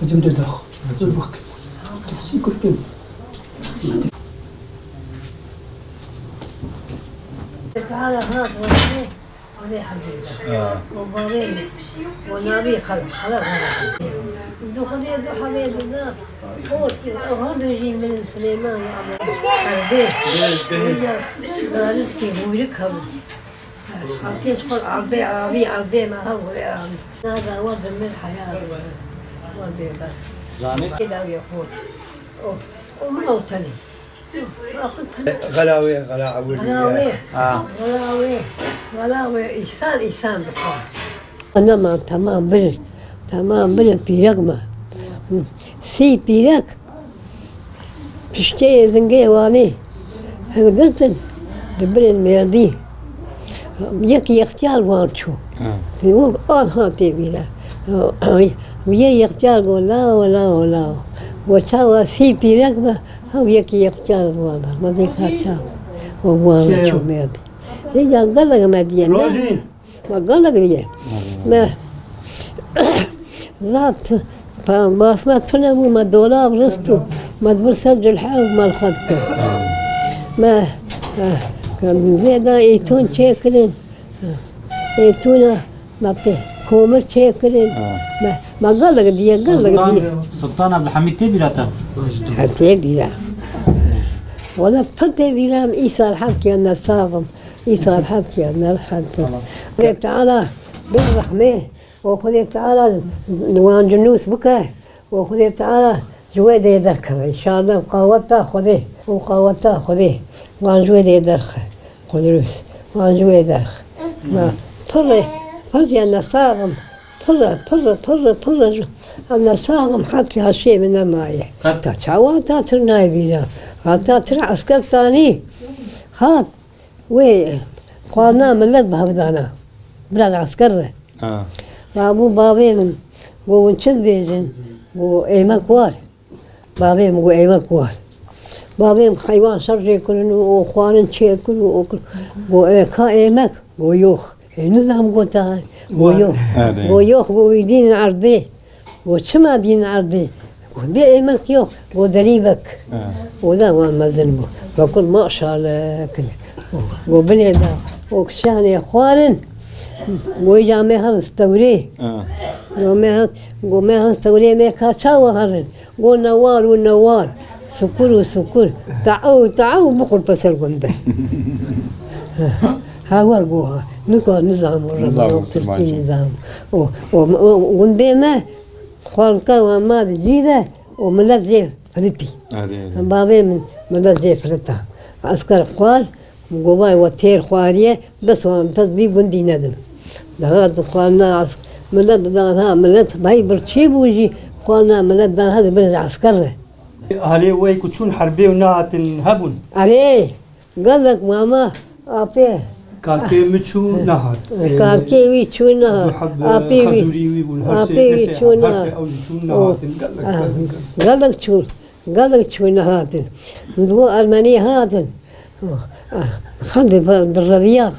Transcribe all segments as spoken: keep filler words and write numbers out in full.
Hocam de dax. Dur bak. Tepsi kurkun. Teala hat wazî, wazî hemî. Ha. O bavê mi. O navî xal, xala xala. Du xwedê du hevê du da. O, o her du jî min Süleyman abi. Erdê. Zarif ki huyrik kabul. Xalkê ji xwe erdê avî, erdê me ha were avî. Nada we bi min heya be. We bêber. Zanî? Kê dawî xwe. O, o mal tenê. Xela wê, xela ewil wê. Xela wê. Ha. Xela wê. Xela wê. Îhsan, îhsan dixwe. Ana ma temam birin. Temam birin pîrek me. Sî pîrek. Piştê zingê Wanê hilgirtin, dibirin mêrdî. Yek yextiyar wan çû. Ha. Wek an hatê vîra. Yê yextiyar got, "Lao, lao, lao." Got, "Çawa sî pîrek be, hew yek yextiyar wan be." Me vê ka çawa. Û wan çû mêrdî. Hêja gelek me diye, ne? Rojîn. Me gelek diye. Me zat, pa-, basma tune bû, me dolab rist û me dibir ser cilhe û me li xwe dikir. Me, eh, vê de êtûn çêkirin. Êtûna me pê komir çêkirin. Ha. Me, me gelek diye, gelek Sultan, diye. Sultan Abdülhamid tê bîra te? Ha, tê bîra. Wala pir tê bîra, îsal hevkiya ne sax im. Îsal hevkiya ne hevkiya. Tamam. Xwedê Teala bin rehmê, û Xwedê Teala wan cinûs bike, û Xwedê Teala ji wê dê derkeve. Înşallah qaweta Xwedê, û qaweta Xwedê wan ji wê dê derxe. Qudrûs, wan ji wê derxe. Ma pir e, pir e ne sax im. Pir e, pir e, pir e, pir e. Em ne sax im, heta şê min nemaye. Ka- Ta çawa ta tir nayê bîra. Heta tir esker tanî. Hat. Wê xwarina milet bi hev dana. Bira esker re. Ha. Rabû bavê min, got, "Hûn çi dibêjin?" Got, "Êmek war." Bavê min got, "Êmek war." Bavê min heywan şer jê kirin û, û xwarin çê kir û, û kir. Got, "E, ka êmek?" Got, "Yox." Ê, nizam gota. Got, "Yox." Erê. Got, "Yox." Got, "Wî dînin erdê." Got, "Çima dîn erdê?" Got, "Bê êmek yok." Got, "Derî vek." Ha. Got, "Da wan mezin bû." Vekul maşallah kir. Got, "Binê da." Got, "Kişanê xwarin." Got, "Îca me hal stewrê." Ha. Got, "Me hal, got, me hal stewrê me ka çawa herin." Got, "Newar û newar. Sukur û sukur. Te'ew, te'ew biqurpe ser gunde." Hawar got, ha. Nika nizam û Nizam û Tirkî kurmancî. Nizam. O, o, o gundê me Xalka wan ma di cî de û milet jê firitî. Erê, erê. Bavê min milet jê firita. Esker xwar, govay we têr xwariye, dest wan dest vî gundî nedin. Daha di xwarina es-, milet didan ha, milet bay birçî bû jî, xwarina milet dan ha di bin esker re. Halê wey ku çûn herbê û nehatin hebûn? Erê. Gelek mama, apê. Karkê min çû nehat. Karkê wî çû nehat. Du heb, apê wî, xezûrî wî bûn. Her sê, apê wî çû nehat. Her sê ew jî çûn nehatin. Gelek, gelek, gelek. Gelek çû, gelek çû nehatin. Bi ermenî hatin. Xwe di, direviya.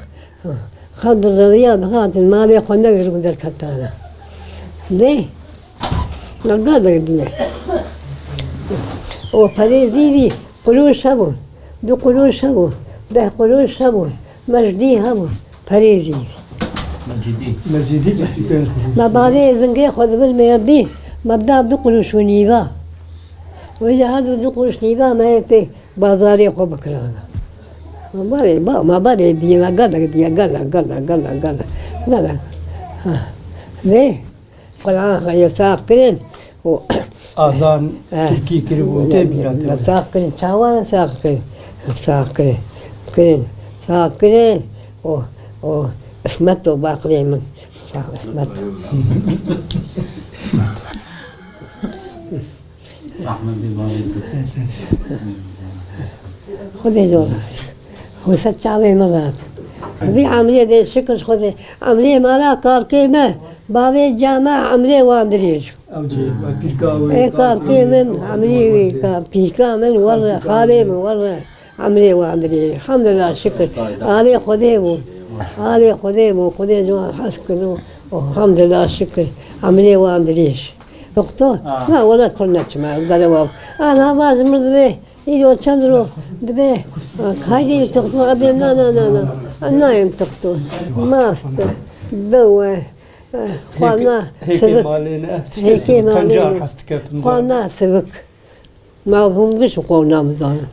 Xwe direviya dihatin. Malê xwe negiribû derketana. Lê. Gelek diye. O perê zî bî, qurûş hebûn, du qurûş hebûn, deh qurûş hebûn, mejdî hebûn, perê zî bî. Mecidî. Mecidî bîst û pênc qurûş. Me barê zingê xwe dibir mêrdî, me da du qurûş û nîva. Wê jî her du, du qurûş nîva me yê tê bazarê xwe bikirana. Me barê, ba, me barê diye, me gelek diye, gelek, gelek, gelek, gelek, gelek. Ha. Vê. Quran xwe yê sax kirin û azan, eh, tirkî kiribû, tê bîra te. Sax kirin, çawa ne sax kirin? Sax kirin, kirin, sax kirin û, û ismet û baqirê min. Sax ismet. Rahmetli bavê te. Xwedê zor hat. Xwe ser çavê min rat. Vî emrê de şikir Xwedê. Emrê mala karkê me, bavê ca me, emrê wan dirêj. Ew jî, pîrka wê, ê karkê min, emrê wî, ka-, pîrka min, werre, xalê min, werre. Emrê wan dirêj. Elhamdulillah, şikir. Alê Xwedê bû. Alê Xwedê bû. Xwedê ji wan hez kir û, û elhamdulillah, şikir. Emrê wan dirêj. Doktor? Ha. Na, wela kol neçime, ez derewa. Ana, vaz min divê, îro çend ro divê. Kaydê doktor, adê, na, na, na, na. Nayêm doktor. Mast, bewe. Xwarna sivik. Hêkê malê ne, hêkê malê ne. Xwarna sivik. Ma hûn biş xwe namizanin.